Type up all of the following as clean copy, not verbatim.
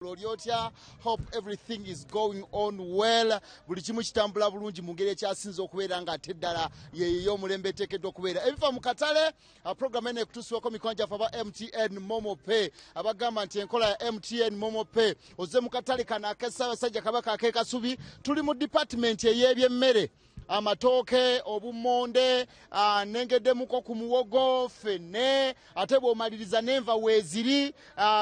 Oli otya? Hope everything is going on well. Buli kimu kitambula bulungi mu ngeri ekyasinze okubeera nga ate ddala yeyo omulembe eteekeddwa okubeera. Ebifa mu katale, program eno ekutuusibwako mikwano gyaffe aba MTN MoMo Pay, abagamba nti enkola ya MTN MoMo Pay. Ozze mu katale kano ak'Ssaabasajja Kabaka ak'e Kasubi, tuli mu department ey'ebyemmere, amatooke, obummonde, nengeddemuko ku muwogo, ffenne ate bw'omaliriza n'enva weeziri.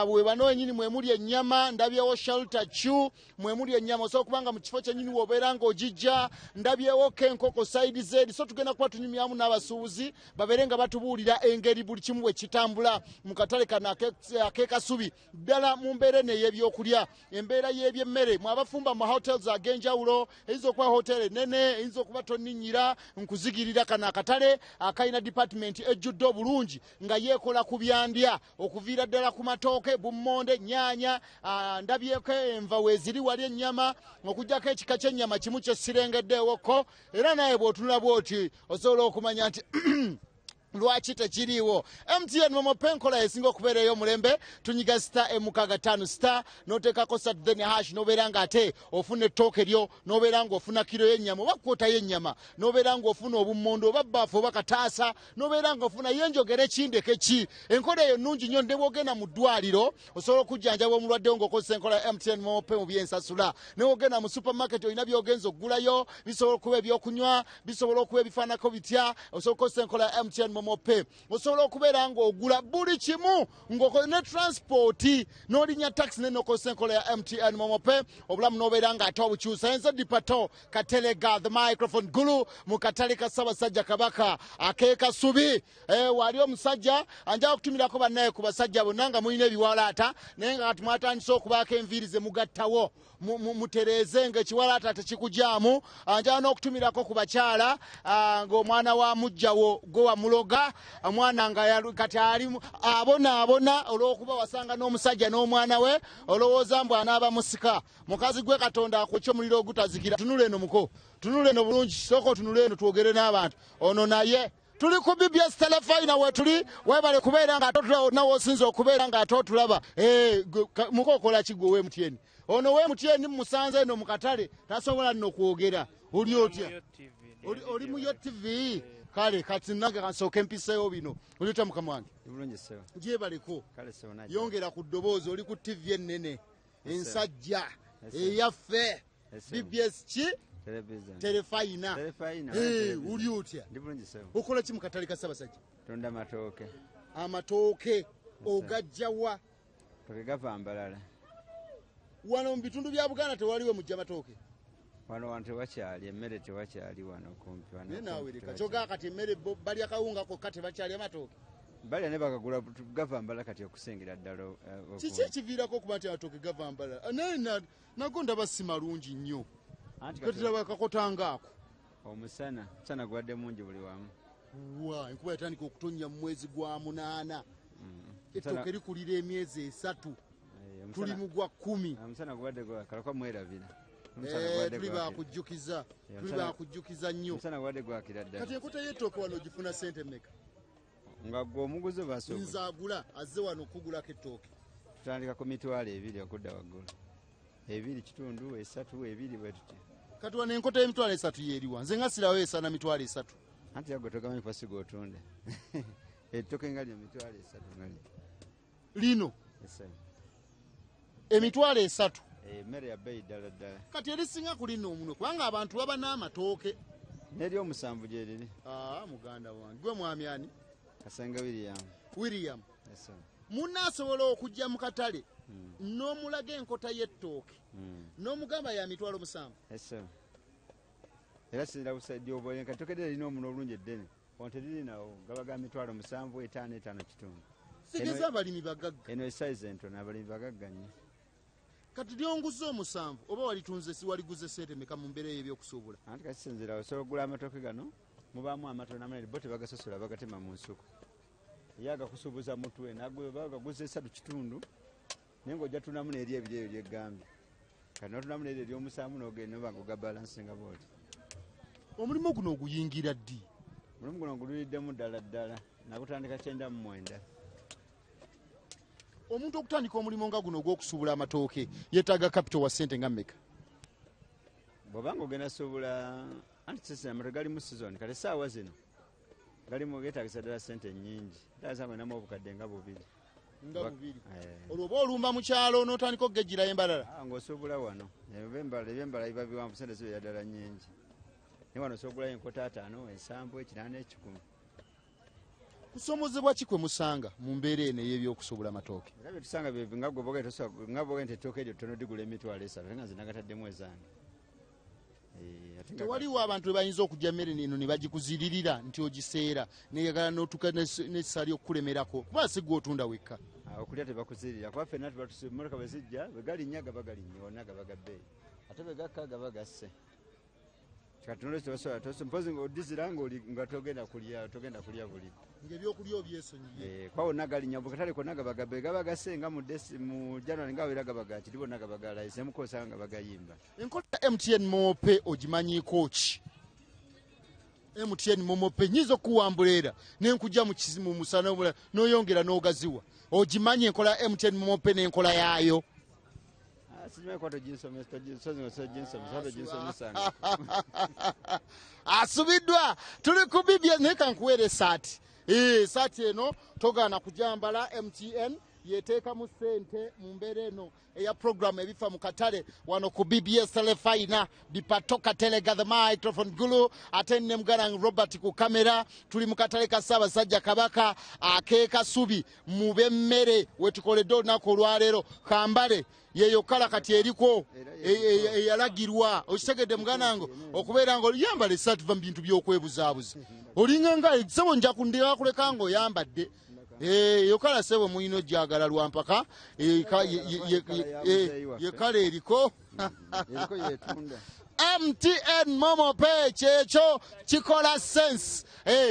We bano wenyini mwemuli ennyama, ndabyewo Shelter Chew mwemuli ennyama, osobola okuba nga mu kifo kyennyini w'obeera ng'ogijja. Ndabyewo kenkoko side zeri. So tugenda kuba tunyumyamu n'abasuubuzi babeere nga batubuulira engeri buli kimu bwe kitambula mu katale kano ak'e Kasubi, ddala mu mbeera eno ey'ebyokulya, embeera y'ebyemmere. Mwabafumba mu hotels ag'enjawulo, eyinza okuba hotel enene, eyinza okuba tonninnyira, nkuzigirira kano akatale akalina department ejjudde obulungi nga yeekola ku byandya, okuviira ddala ku matooke, bummonde, nyaanya, ndabyeko enva weeziri, wali ennyama, okugjako ekika ky'ennyama kimu kyesirengeddeewokko. Era naye bw'otunula bw'oti osobola okumanya nti lwaki tekiriiwo. MTN MoMo Pay, enkola esinga okubeera ey'omulembe. Tunyiga star 650 star, n'oteekako sat, then hash, n'obeera ng'ate ofuna ettooke lyo, n'obeera ng'ofuna kiro y'ennyama oba kwota y'ennyama, n'obeera ng'ofuna obummonde oba bbaafu oba kataasa, n'obeera ng'ofuna yenjogere kindeke ki. Enkola eyo nnungi nnyo. Ne bw'ogenda mu ddwaliro osobola okujjanjaba omulwaddewo ng'okozesa enkola ya MTN MoMo Pay mu byensasula. Ne wogenda mu supermarket, olina by'ogenza okugulayo, bisobola okuba ebyokunywa, bisobola okuba ebifaanako bitya, osobola okukozesa enkola ya MTN MoMo Pay. Osobola okubeera ng'ogula buli kimu ne transport, n'olinya taxi ne nokozesa enkola ya MTN MoMo Pay, obulamu n'obeera ng'ate obukyusa. Enze Dipato Katelega, the microphone gulu, mu katale ka Ssaabasajja Kabaka ak'e Kasubi. Wali omusajja anjala okutumirako bannaye ku basajja bonna nga mulina ebiwalaata, naye nga kati mwatandise okubaako enviiri ze mugattawo, mutereeze nga ekiwalaata tekikujaamu. Njala n'okutumirako ku bakyala, ng'omwana wa mujjawo gwe wamuloga, omwana nga kati ali abonaabona olw'okuba wasanga n'omusajja n'omwana we, olowooza mbu anaaba musika. Mukazi gwe, Katonda akwokya omuliro ogutazikira. Tunula eno muko, tunula eno bulungi, sooka otunula eno twogere n'abantu. Ono naye tuli ku BBS Telefina wetuli. Webale kubeera nga ate nawe osinza okubeera nga ate otulaba. Muko, okola ki gwe? Wemutn ono wemutn musanze eno mu katale, tasobola nno kwogera. Oli otya? Oli mu Yo TV. Kale kati nange kansooke mpiseewo bino. Oli otya, mukama wange? Gyebaleko. Yongera ku ddoboozi, oli ku TV ennene ensajja eyaffe, BBS ki? Terefayina. Uli otya? Okola ki mu katale ka Ssaabasajja? Tunda matooke. Amatooke ogajjawa? Tooke gava Mbalala. Wano mu bitundu bya Buganda tewaliwe mujja matooke? Wano wantu tewakyali emmere, tewakyali wano kumpi. Naye naawe leka kyogaa, kati emmere balya kawunga kokka, tebakyali amatooke? Balya ne bagagula, gava Mbalala kati okusingira ddala. Kiki ekiviirako okuba nti amatooke gava Mbalala? Naye nago ndaba si malungi nnyo, katiraba kakotangaako. Omusana, omusana gubadde mungi buli wamu. Wa enkuba yatandika okutonnya mu mwezi gwa 8, ettooke likulira emyezi 3, tuli mu gwa 10. Omusana gubadde kalakwa mwerabira. Tuli bakujjukiza, tuli bakujjukiza nnyo. Omusana gubadde gwakira ddala. Kati enkota y'ettooke wano ogifuna sente mmeka? Nga gwe omuguzi basooka? Nze agula, azze wano okugulako ettooke. Tutandika ku 20,000 okudda waggulu, 2.5, 3, 2, bwe tutyo. Kati wano enkota y'emitwalo 3 yeeriwa? Nze nga sirawo esaana 30,000. Anti yagwe togamanyi kuba siga otunda ettooke nga lyo 30,000 nga lyo. Lino 30,000? Emmere ya bbeeyi ddala ddala. Kati erisinga ku lino omunwe, kubanga abantu baba n'amatooke. N'ery'omusanvu gyeriri. Muganda wange, gwe mwami ani? Kasenge William. William, munaasobola okujja mu katale n'omulaga enkota y'ettooke n'omugamba ya 70,000? Era sinira busaidi obolenka ettooke ddene lirina omuno obulungi eddene, ono teririnawo, gaba ga 70,000, 5, 5.5. Sigeza abalimi bagagga. Eno esayizi entono, abalimi bagagga nnyo. Kati lyonguze omusanvu, oba walitunze si waliguze sente meka mu mbeera ey'ebyokusuubula? Anti kati sinzira, osobola okugula amatooke gano, mubaamu amatono amanene, bo tebagasosola, bagatema mu nsuku. Ye agakusuubuza mutwe nagwe bagaguza 3.5, naye ng'ojja tunamu n'eri ebiri eyo lyeggambye. Kati notunamu n'eri ery'omusanvu n'ogenda noba nga ogabalansinga bwoti. Omulimu guno oguyingira ddi? Omulimu guno gululiddemu ddala ddala, nagutandika 99. Omuntu okutandika omulimu nga guno ogw'okusuubula amatooke yeetaaga capital wa ssente nga mmeka? Bw'obanga ogenda suubula, anti sisi amatooke galimu season, kati essaawa zino galimu geetaagisa ddala ssente nnyingi, etaagisa nga olinamu obukadde nga 2. Nga 2. Olwo oba olumba mu kyalo n'otandika okugejjirayo embalala? Ng'osuubula wano, ebyembala biba biwanvu, ssente zibeera ddala nnyingi. Naye wano osobola okugulayo enkota 5, 7, 8, 100. Kusoomozebwa ki kwe musanga mu mbeera eno ey'ebyokusuubula amatooke? Era bye tusanga bye nga gwe bw'ogenda tosobola, nga bw'ogenda nti ettooke eryo ttono ligula emitwalo 3, ate nga nze nagataddemu ezange. Ate nga Tewaliwo abantu be bayinza okujja emmere eno ne bagikuziririra nti ogiseera, neyagala n'otuuka n'essa ly'okukulemerako, kuba si ggwe otunda wekka. Okulya tebakuzirira, kuba ffenna tuba emmotoka bwe zijja, bwe galinnya gaba galinnya, wonna gaba ga bbeeyi, ate bwe gakka gaba gasse. Kati nolwekyo tebasobola, mpozi ng'odizira ng'oli, nga togenda kulya, togenda kulya buli. Ng'ebyokulya obyesonyiye. Kuba wonna galinnya, buli katale konna gaba ga bbeeyi, gaba gasse nga mu January nga wera gaba ga kiri, bonna gaba ga layisi, ne mukozesa nga bagayimba. Enkola ya MTN MoMo Pay ogimanyiiko ki? MTN MoMo Pay nnyinza okukuwambula era ne nkujja mu musana omulala n'oyongera n'ogaziwa. Ogimanyi enkola ya MTN MoMo Pay n'enkola yaayo? Simanyi kuba toginsomesa, toginsomesa, toginsomesanga. Asubiddwa, tuli ku BBS, naye kankuweere essaati. Essaati eno togaana kujambala. MTN yeteekamu ssente mu mbeera eno eya program ebifa mu katale wano ku BBS Telefayina, Dipatoka Telega the microphone gulu, ate ne muganda Robert ku kamera. Tuli mu katale ka Ssaabasajja Kabaka ak'e Kasubi mu b'emmere we tukoledde olunaku olwaleero. Kambale yeyo kala kati eriko eyalagirwa, okitegedde muganda wange, okubeera nga oyambala essaati va mu bintu by'okwebuzaabuza, olinga nga ssebo nja kundira kuleka ng'oyambadde. Eyo kala ssebo mulina ojjagala lwa mpaka. Ye kala eriko. Eriko yetunda. MTN MoMo Pay kyekyo kikola sense.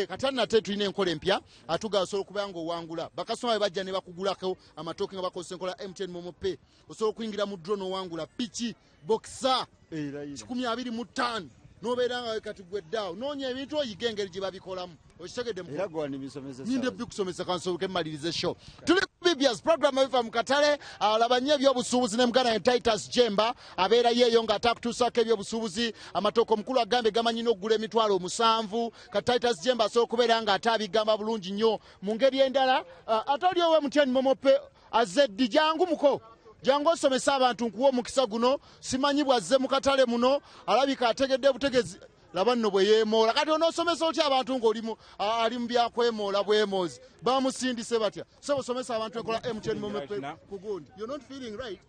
Kati nate tulina enkola empya atuga osobola okuba ng'owangula. Bakasitoma bwe bajja ne bakugulako amatooke nga bakozesa enkola MTN MoMo Pay, osobola okuyingira mu draw n'owangula piki boxer 125, n'obeera nga kati gwe ddaawo noonya ebintu oyiga engeri gye babikolamu. Okitegedde mukulu? Era gwe wandibisomesa Nyinde essaawa. bikusomesa kansoboke mmalirize show. Tuli ku BBS program ebiva mu katale, alaba nnyo ebyobusuubuzi ne muganda Titus Jemba abeera yeeyo ng'ate akutuusaako ebyobusuubuzi. Amatooke omukulu agambye gamanyi n'okugula emitwalo 7. Ka Titus Jemba asobola okubeera ng'ate abigamba bulungi nnyo. Mu ngeri endala, ate oli owa MTN MoMo Pay azze ddi? Jangu muko, jangu osomese abantu, nkuwa omukisa guno. Simanyi bw'azze mu katale muno, alabika ategedde butegezi. Laba nno bwe yeemoola. Kati onoosomesa otya abantu ng'oli ali mu byakwemoola bwemoozi? Bamusindise batya? Sebo osomesa abantu enkola MTN MoMo Pay ku gundi. You're not feeling right?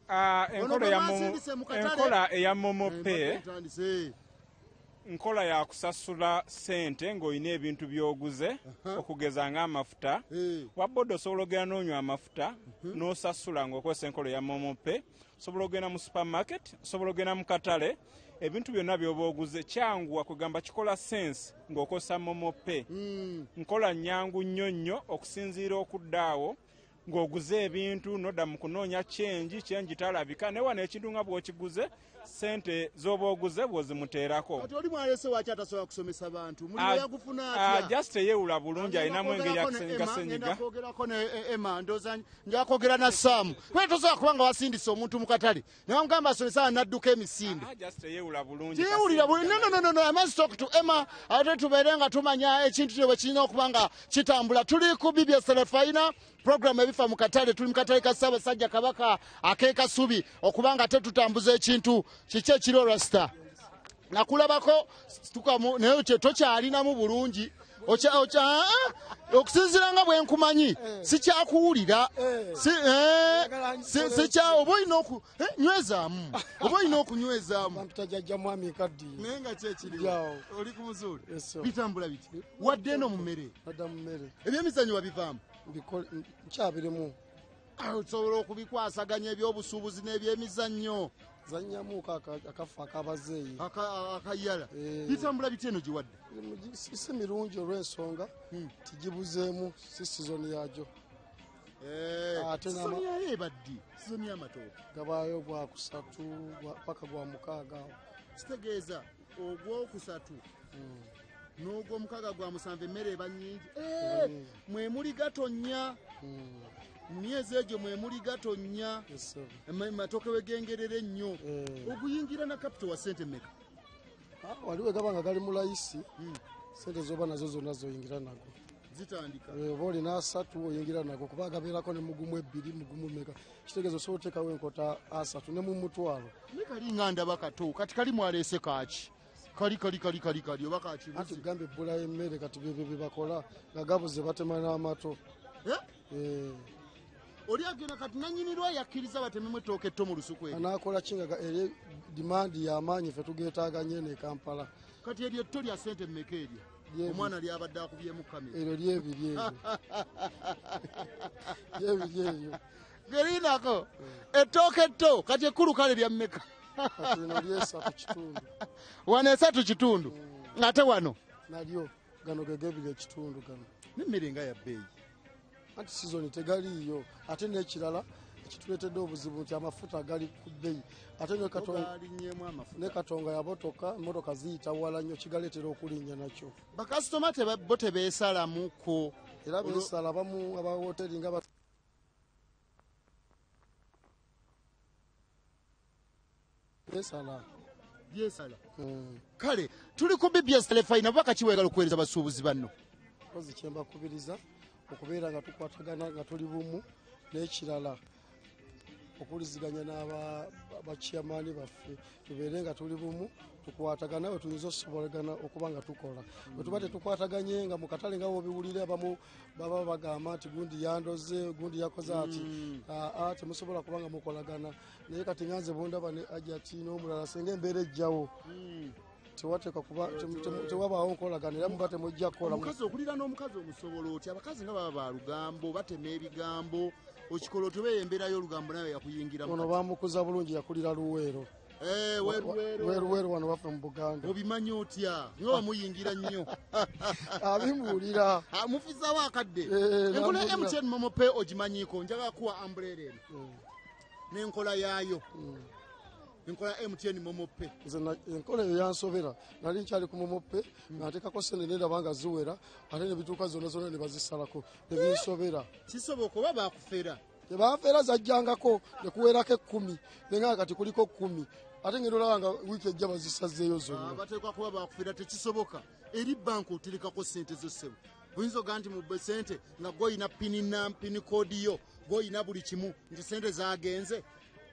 Ono bwe bansindise mu katale. Enkola eya MoMo Pay Mbadde ntandise. nkola ya kusasula ssente ng'olina ebintu by'oguze, okugeza ng'amafuta. Wa boda osobola ogenda n'onywa amafuta n'osasula ng'okozesa enkola eya MoMo Pay. Osobola ogenda mu supermarket, osobola ogenda mu katale, ebintu byonna by'oba oguze kyanguwa, kugamba kikola sense ng'okozesa MoMo Pay. Nkola nnyangu nnyo nnyo okusinziira okudda awo ng'oguze ebintu n'odda mu kunoonya change, change talabika, naye wano ekintu nga bw'okiguze ssente z'oba oguze bw'ozimuteerako. Kati oli mwalese waki atasobola kusomesa bantu? Mulimu yagufuna atya? Just eyewula bulungi, Ngenda alinamu engeri kwogerako ne yakusenyiga Emma, senyiga. ngenda kwogerako ne Emma, ndowooza nja kwogera na Sam. Kuba tosobola kuba nga wasindise omuntu mu katale ne bamugamba asomese awo n'adduka emisinde. Just eyewula bulungi. Teyewulira bulungi. No, no, no, no, no, I must talk to Emma. Ate tubeere nga tumanya ekintu kino bwe kirina okuba nga kitambula. Tuli ku BBS Telefayina, program ebifa mu katale. Tuli mu katale ka Ssaabasajja Kabaka ak'e Kasubi okuba nga ate tutambuza ekintu kiki ekiri olwasita. Nakulabako tukamu, naye tokyalinamu bulungi. Okusinziira nga bwe nkumanyi, sikyakuwulira. Oba olina nywezaamu. Oba olina okunywezaamu. Bampita Jjajja Mwami Kaddiye. Naye nga ki ekiriwo? Jjaawo. Oli ku muzuuli? Yes, sir. Bitambula biti? Wadde eno mu mmere? Wadde mu mmere. Ebyemizannyo wabivaamu? Nkyabirimu. Osobola okubikwasaganya ebyobusuubuzi n'ebyemizannyo? Zannyamu akafa akabazeeyi. Akayala. Bitambula biti eno gye wadde? Si mirungi olw'ensonga tigibuzeemu, si sizoni yaagyo. Ate Sizoni n'ama- yayo ebadde, sizoni y'amatooke. Gabaayo gwa kusatu, paka gwa mukaaga awo. Kitegeeza ogwokusatu n'ogwomukaaga gwa musanvu emmere eba nnyingi. Mwe muli gatonnya. Mu myezi egyo mwe muli gatonnya, matooke wegengerera ennyo. Oguyingira na capital wa sente mmeka? Waliwo gaba nga gali mu layisi, sente zoba nazo zonna zoyingira nago. Zitandika. Oba olina 3 oyingira nago, kuba gabeerako ne mugumu 2, mugumu meka. Kitegeeza osobola oteekawo enkota 3 ne mu mutwalo. Ne kali nga ndaba kato, kati kali mwaleese kaaki? Kali kali kali kali kali oba kaaki? Anti tugambe ebbula y'emmere kati bye bye bakola nga gabuze batema n'amato. Oli agenda kati nannyini lwa yakkiriza batememu ettooke etto mu lusuku eryo. Anaakola ki nga eri dimandi y'amaanyi ffe tugeetaaga nnyo eno e Kampala. Kati eryo etto lya ssente mmeka eryo? Omwana lyabadde akubyemu kamera. Eryo lyebiri eryo. Lyebiri eryo. Gerinako ettooke etto kati ekkulu kale lya mmeka? Kati lino lyesatu kitundu. Wano 3.5. Ate wano? Nalyo gano ge gebiri ekitundu gano. N'emmere nga ya bbeeyi. Anti sizoni tegaliiyo. Ate n'ekirala ekituleetedde obuzibu nti amafuta gali ku bbeeyi. Ate ne Katonga yabotoka, emmotoka ziyita wala nnyo, kigaleetera okulinnya nakyo. Bakasitoma bo tebeesalamuko. Era beesala abamu aba wooteri nga beesala. Byesala. Kale tuli ku BBS Telefayina, bubaka ki weegala okuweereza abasuubuzi banno? Mpozi kye mbakubiriza okubeera nga tukwatagana nga tuli bumu, n'ekirala okuwuliziganya n'abachairman baffe, tubeere nga tuli bumu, tukwatagana we tuyinza okusobolagana okuba nga tukola. Bwe tuba tetukwataganye nga mu katale nga bw'obiwulira abamu baba bagamba nti gundi yandoze, gundi yakoze ati, aa temusobola kuba nga mukolagana. Naye kati nga nze bw'ondaba ne Hajati n'omulala singa embeera ejjawo, tewateeka kuba tewabaawo nkolagana era muba temujja kukola. Omukazi okulira n'omukazi omusobola otya? Abakazi nga baba ba lugambo, batema ebigambo, okikola otyo beeyo embeera y'olugambo nayo yakuyingiramu. Ono baamukuza bulungi, yakulira Luweero. Weruweru wano waffe mu Buganda. Obimanyi otya? Nga wamuyingira nnyo. Abimuwulira. Mufisaawo akadde. Enkola ya MTN Momo Pay ogimanyiiko, njagala kuwa umbrella eno. N'enkola yaayo. Enkola ya MTN Momo Pay. Nze enkola eyo yansobera. Nali nkyali ku Momo Pay, nga nteekako ssente ne ndaba nga ziwera, ate ne bituuka zonna zonna ne bazisalako, ne binsobera. Kisoboka oba baakufera? Tebanfera, zajjangako ne kuwerako 10, ne nga kati kuliko 10. Ate ngenda olaba nga wiiki ejja bazisazeeyo zonna. Bateekwa kuba baakufera, tekisoboka. Eri banka oterekako ssente zo ssebo. Oyinza ogamba nti mubbe ssente nga gw'olina pini koodi yo, gw'olina buli kimu, nti ssente zaagenze.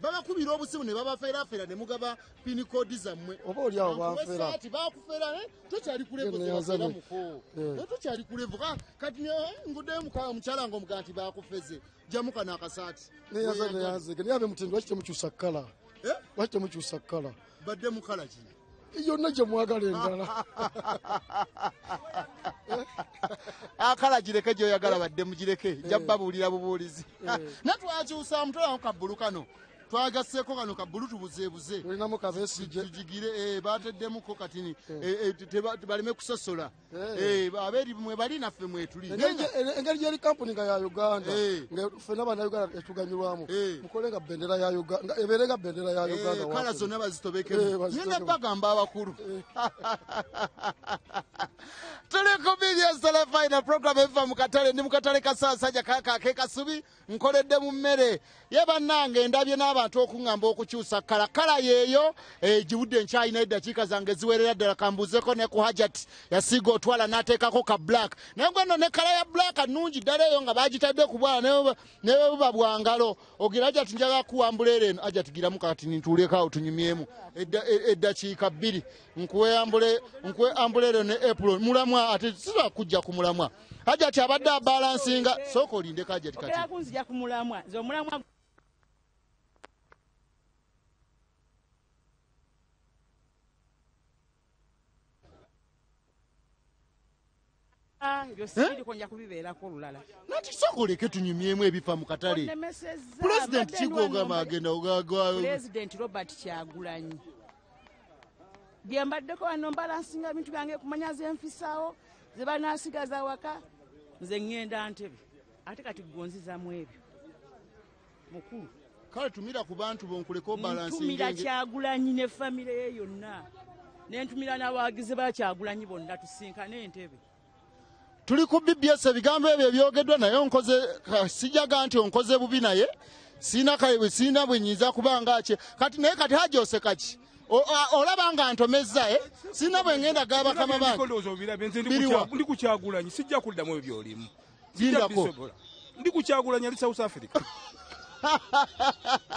Babakubira obusimu ne babafeerafeera ne mugaba pini koodi zammwe. Oba oli awo banfera. Ati baakufera, tokyali ku level zebaferamuko. Tokyali ku level. Kati nguddeyo omukyala ng'omugamba nti baakufeze. Jjamu kano akasaati. Neyanze, neyanze. Naye abe mutindo lwaki temukyusa kkala? Lwaki temukyusa kkala? Badde mu kkala ki? Yonna gye mwagala endala. Akala gireke gy'oyagala badde mugireke. Nja babuulira bubuulizi. Naye twakyusaamu, tolaba ka bbulu kano. Twagasseeko kano ka bbulu tubuzeebuze. Tulinamu kabesigye. Tugigire, bateddemukko katini. Baleme kusosola. Abeeri mwe bali naffe mwetuli. Engeri gy'eri kampuni nga ya Uganda, nga ffenna Bannayuganda etuganyulwamu. Mukole nga bendera ya Uganda, nga ebeere nga bendera ya Uganda. Kala zonna bazitobekemu. Ngenda bagamba abakulu. Tuli ku BBS Telefayina, program eva mu katale. Ndi mu katale ka Ssaabasajja Kabaka ak'e Kasubi, nkoledde mu mmere. Ye bannange ndabye n'abantu okuŋŋamba okukyusa kkala. Kkala yeeyo, giwudde nkyalina eddakiika zange ziwerera ddala. Kambuuzeeko ne ku Hajati yasiiga otwala n'ateekako ka black. Naye gwe nno ne kkala ya black nnungi ddala eyo nga baagitadde ku bwala ne bwe buba bwa ngalo. Ogira Hajati njagala kuwa umbrella eno. Hajati giramu kati ntuuleko awo tunyumyemu. Eddakiika 2. Nkuwe umbrella ne apron. Mulamwa ate sisobola kujja ku mulamwa. Hajati abadde abalansinga. Sooka olindeko Hajati kati. Ogenda kunzija ku mulamwa. Nze omulamwa ebyo sibiriko nja kubibeerako olulala. Nati sooka oleke tunyumyemu ebifa mu katale. Onnemesezza, Pulezidenti mbadde Kigwogamba nwanyi agenda Pulezidenti Robert Kyagulanyi. Bye mbaddeko wano mbalansinga ebintu byange kumanya ze nfisaawo, ze banaasigaza awaka, nze ŋŋenda Ntebe. Ate kati ggwe onzizamu ebyo. Mukulu. Kale tumira ku bantu bo nkuleke obalansinge Ntumira Kyagulanyi ne famire ye yonna. Ne ntumira n'abawagizi ba Kyagulanyi bonna tusinkane Entebbe. Tuli ku BBS, ebigambo ebyo ebyogeddwa naye onkoze, sijaga nti onkoze bubi, naye sina kale sina bwe nyinza kubanga ki kati, naye kati Haji oseka ki? Olaba nga ntomezza, sina bwe ngenda gaba kama bange. Ndowooza ndi kukyagulanyi, sijja kuddamu ebyo byolimu. Lindako. Ndi kukyagulanyi, ali South Africa.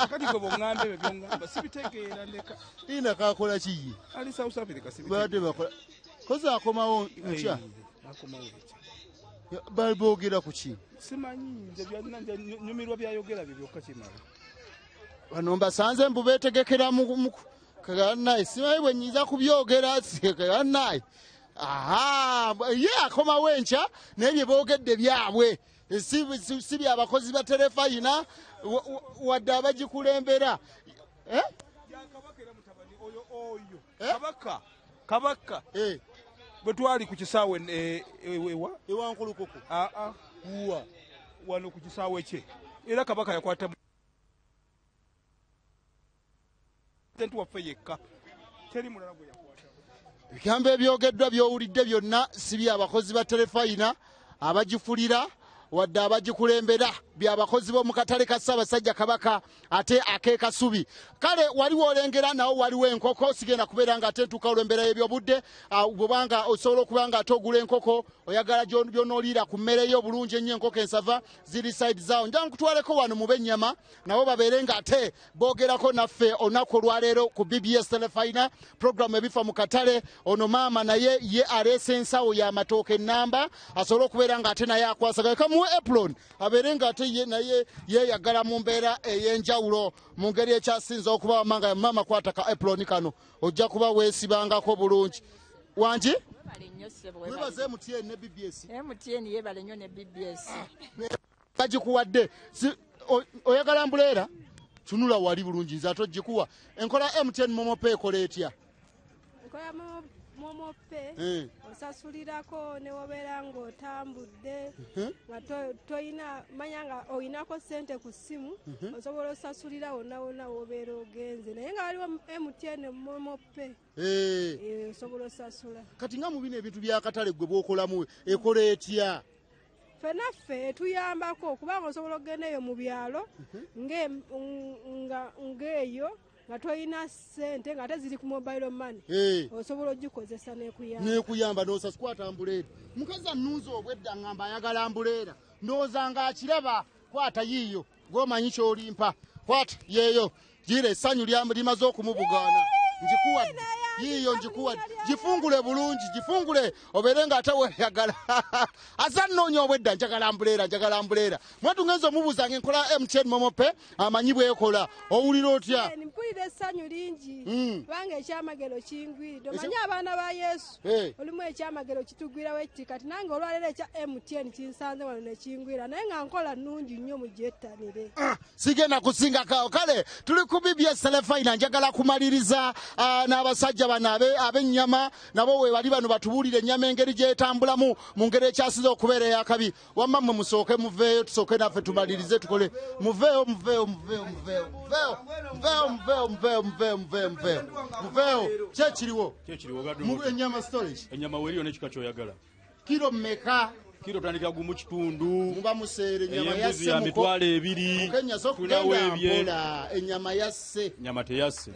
Kati gwe bw'oŋŋamba ebyo by'oŋŋamba sibitegeera, ndeka. Ina kakola ki ye? Ali South Africa, sibitegeera. Badde bakola kozi, akomawo nkya. Akomawo ekya. Boogera ku ki? Simanyi, nze byonna nze nyumirwa byayogera byo byokka, kimala. Bano mbasanze mbu beetegekera mu kanaye, simanyi bwe nyinza kubyogera kanaye. Aha, ye akomawo enkya, naye bye boogedde byabwe, si byabakozi ba terefayina wadde abagikulembera. Eh? Kabaka era mutabani oyo oyo. Kabaka. Kabaka. Bwe twali ku kisaawe ewa? Ewankulukuku. Aa. Uwa. Wano ku kisaawe kye. Era Kabaka yakwata president waffe yekka. Teri mulala gwe yakwata. Ebigambo ebyogeddwa by'owulidde byonna si byabakozi ba terefayina abagifulira wadde abagikulembera, byabakozi b'omu katale ka Ssaabasajja Kabaka ate ak'e Kasubi. Kale waliwo olengera nawo waliwo enkoko, sigenda kubeera nga ate ntuuka olw'embeera y'ebyobudde. Bw'obanga osobola okuba nga ate ogula enkoko oyagala by'onooliira ku mmere yo obulungi ennyo, enkoko ensava ziri side zaawo. Nja nkutwaleko wano mube ennyama nabo babeere nga ate boogerako naffe olunaku olwaleero ku BBS Terefayina, programu ebifa mu katale. Ono maama naye ye aleese ensawo y'amatooke ennamba asobole okubeera nga ate naye akwasaganya, kamuwe apron abeere nga ate ye naye yeeyagala mu mbeera ey'enjawulo mu ngeri ekyasinza okuba wamanga. Maama, kwata ka apron kano, ojja kuba weesibangako bulungi. Wangi? Webale nnyo ssebo, webale. Webaze MTN ne BBS. MTN yebale nnyo ne BBS. Bagikuwadde. Oyagala umbrella? Tunula wali bulungi, nze ate ogikuwa. Enkola MTN MoMo Pay ekola etya? Enkola MoMo Pay osasulirako ne wobeera ng'otambudde nga toyina manya nga oyinako ssente ku ssimu, osobola osasulira wonna wonna wobeera ogenze, naye nga waliwo MTN MoMo Pay, osobola osasula. Kati nga mu bino ebintu by'akatale gwe bw'okolamu, ekola etya? Ffenna ffe etuyambako kubanga osobola okugenda eyo mu byalo ng'eyo nga toyina ssente ng'ate ziri ku mobile money, osobola ogikozesa n'ekuyamba. N'ekuyamba n'osasula. Kwata umbrella. Mukazi annunze obwedda ngamba ayagala umbrella, ndowooza ng'akiraba. Kwata yiiyo, gw'omanyi ky'olimpa, kwata yeeyo gira. Essanyu limaze okumubugaana. Ngikuwadde yiiyo, ngikuwadde, gifungule bulungi, gifungule obeere ng'ate weeyagala. Aza nnoonya obwedda, njagala umbrella, njagala umbrella. Mwatu ngenza omubuuza ng'enkola MTN MoMo Pay amanyi bw'ekola. Owulira otya? Mpulira essanyu lingi kubanga ekyamagero kingwiridde. Omanyi abaana ba Yesu olumu ekyamagero kitugwirawo ekiti, kati nange olwaleero ekya MTN kinsanze wano ne kingwira, naye nga nkola nnungi nnyo, mugyettanire. Sigenda kusingako. Kale tuli ku BBS Terefayina, njagala kumaliriza n'abasajja bano ab'ennyama nabo we bali bano batubuulire ennyama engeri gyetambulamu mu ngeri ekyasinze okubeera eyakabi. Wamma mmwe musooke muveeyo, tusooke naffe tumalirize tukole. Muveeyo, muveeyo, muveeyo, muveeyo, muveeyo, muveeyo, muveeyo, muveeyo, muveeyo, muveeyo, muveeyo. Ki ekiriwo? Kyekiriwo gadde. Ennyama storage. Ennyama weriyo n'ekika kyoyagala. Kiro mmeka? Kiro tandika 1.5. Muba museera ennyama ey'embuzi yasse ya 20,000. Mukenya so Tulinawo kugenda ebyenda. mpola, ennyama yasse. Ennyama teyasse.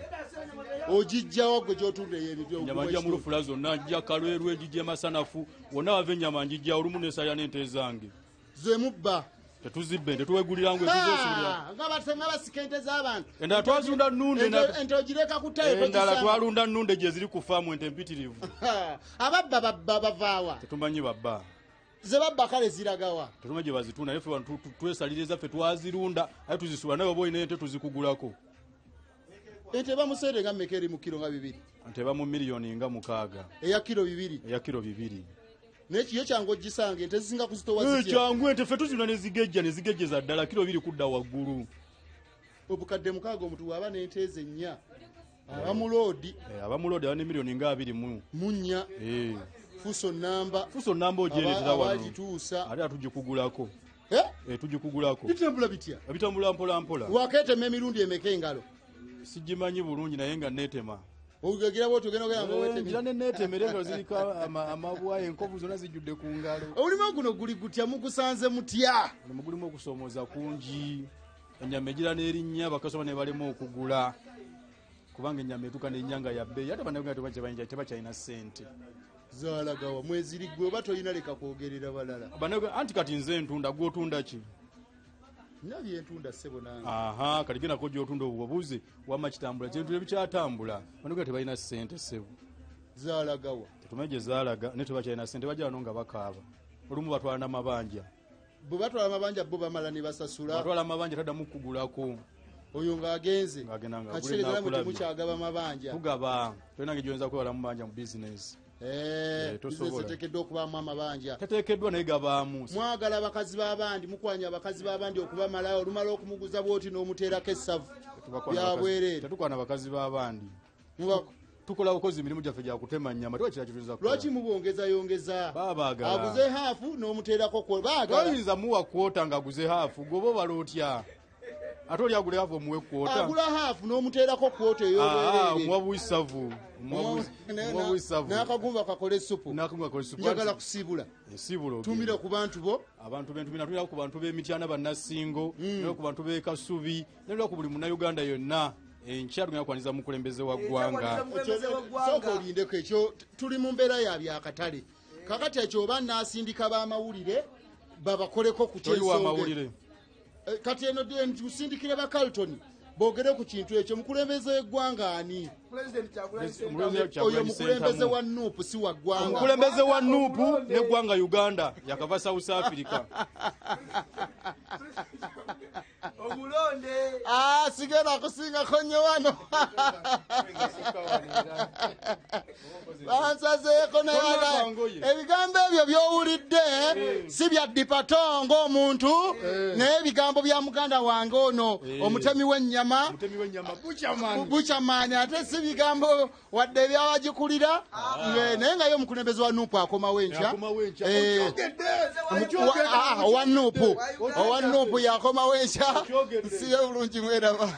Ogijjawo gwe gy'otunda ey'ebibyo? Ennyama njja mu lufula zonna, njja Kalwerwe, njijja Masanafu, wonna wava ennyama njijja, olumu neesalira n'ente zange. Zemubba? Tetuzibbe, tetuwegulira ngu etuzosuulira. Nga nga basika ente z'abantu. Endala twazirunda nnunde. Ente ogireka ku ttale? Endala togisanga. twalunda nnunde gye ziri ku faamu, ente mpitirivu. Ababba babba bavaawa? Tetumanyi babba. Ze babba kale ziragawa? Tetumanyi gye bazitunda, naye ffe wano twesalira ezaffe twazirunda, aye tuzisuula, naye oba olina ente tuzikugulako. Ente bamuseere nga mmeka eri mu kiro nga 2? Ente eba mu miliyoni nga 6. Eya kiro 2? Eya kiro 2. Naye kiyo kyangu ogisanga, ente zisinga kuzitowa zitya? Kyangu, ente ffe tuzirunda nezigejja, nezigejjeza ddala kiro 2 kudda waggulu. Obukadde 6 omuntu bw'aba n'ente ze 4 abamuloodi. Abamuloodi aba ne miliyoni nga 24. Mu 4. Fuso namba. Fuso namba ogyereetera wano. Abagituusa. Ate atugikugulako. Eh? Tugikugulako. Bitambula bitya? Bitambula mpola mpola. Wakeetema emirundi emeka engalo? Sigimanyi bulungi, naye nga neetema. Ogegira bw'otyo ogenda ogenda nga weetemye. Ngira ne neetemera engalo ziriko amabwa, enkovu zonna zijjudde ku ngalo. Omulimu guno guli gutya, mugusanze mutya? Omulimu gulimu okusoomooza kungi. Ennyama egira n'erinnya, bakasoma ne balema okugula. Kubanga ennyama etuuka n'erinnya nga ya bbeeyi, ate bannayuganda tebakyalina ssente. Zaalagawa mweziri gwe oba tolina leka kwogerera balala. Anti kati nze ntunda, gwe otunda ki? Nina byentunda ssebo nange. Aha, kati gendako gy'otunda obubuze wamma kitambula, kintu ebikyatambula. Bannayuganda tebalina ssente ssebo. Zaalagawa. Tetumanyi gye zaalaga, naye tebakyalina ssente, bajja wano nga bakaaba. Olumu batwala n'amabanja. Bwe batwala amabanja bo bamala ne basasula. Batwala amabanja taddamu kugulako. Oyo ng'agenze. Ng'agenda nga Kati kitegeeza namwe temukyagaba mabanja. Tugaba. Tolina ngeri gy'oyinza kwewala mabanja mu bizinesi. Bizinesi eteekeddwa okubaamu amabanja. Teteekeddwa naye gabaamu. Mwagala abakazi b'abandi, mukwanya abakazi b'abandi okubamalayo, olumala okumuguza bw'oti n'omuteerako essavu. Byabwereere. Tetukwana bakazi b'abandi. Tukola bukozi emirimu gyaffe gya kutema nnyama, tewakira kituyinza kukola. Lwaki mubongezayongeza? Babaagala. Aguze haafu n'omuteerako baagala. Toyinza muwa kwota ng'aguze haafu, gwe oba obala otya? Ate oli agula haafu omuwe kwota. Agula haafu n'omuteerako kwota ey'obwereere. Omuwa buyisavu. Omuwa buyisavu. N'akagumba kakole essupu. N'akagumba kakole essupu. Njagala kusiibula. Ensiibula ogenda. Tumira ku bantu bo. Abantu bentumira, tumira ku bantu b'Emityana Bannasingo, tumira ku bantu b'e Kasubi, tumira ku buli Munnayuganda yonna. Enkya tugenda kwaniriza mukulembeze wa ggwanga. Sooka olindeko ekyo, tuli mu mbeera ya byakatale. Kakati ekyo oba nnaasindika b'amawulire babakoleko ku Toli wa ky'ensonga. mawulire. Kati eno tusindikire ba Carlton boogere ku kintu ekyo. Mukulembeze w'eggwanga ani? Oyo mukulembeze wa NUP, si wa ggwanga. Omukulembeze wa NUP n'eggwanga Uganda yakava South Africa. Omulonde. Sigenda kusingako nnyo wano. Bansazeeko naye ebigambo ebyo by'owulidde si bya Dipato ng'omuntu, naye ebigambo bya muganda wange ono omutemi w'ennyama, Buchaman, ate si bigambo wadde ebyabagikulira, naye nga ye omukulembeze wa NUP akomawo enkya. Owa NUP, owa NUP yakomawo enkya. Nsibe bulungi mweraba.